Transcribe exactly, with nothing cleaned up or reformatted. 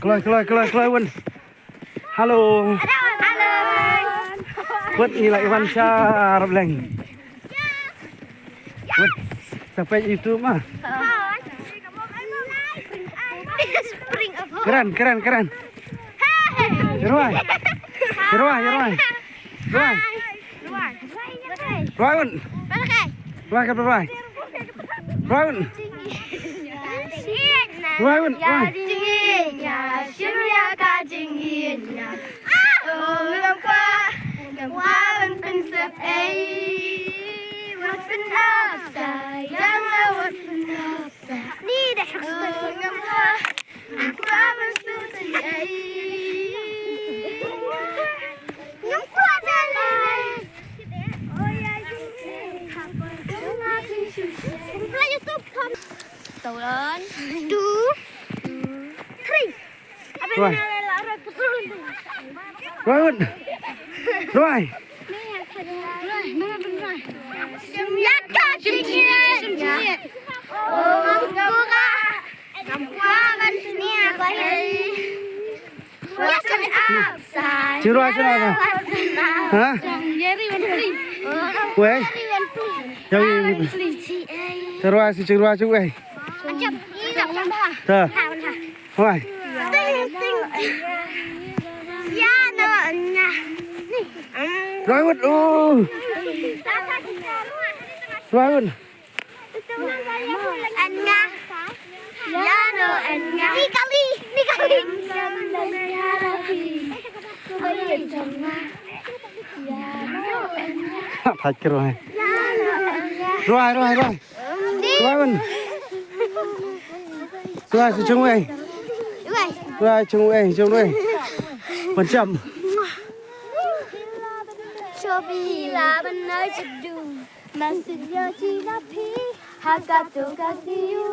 Kloi, kloi, kloi, kloi, Wun. Halo. Halo. Wut, ngi la wan sha Rapleng. Wut, sa peit YouTube ma. Kren, kren, kren. Ïa rwai. Ïa rwai, ïa rwai. Rwai. Rwai, Wut. Rwai, ka rwai. Rwai, Wut. Rwai, Wut, rwai. Two, three. Rwai. Rwai, Wut. Rwai. Jing rwai shano ba? Ha? Wei. Jing rwai shi, jing rwai shi wei. Ta. Rwai. Rwai, Wut. Oh. Rwai, Wut. Thait ki rwai. Rwai, rwai, rwai. Rwai, Wut. Rwai shi jong wei. Rwai jong wei, jong wei. Ban jam. Shobi la ban nai jadu. Masin ya jina pi. Haka to ka siu.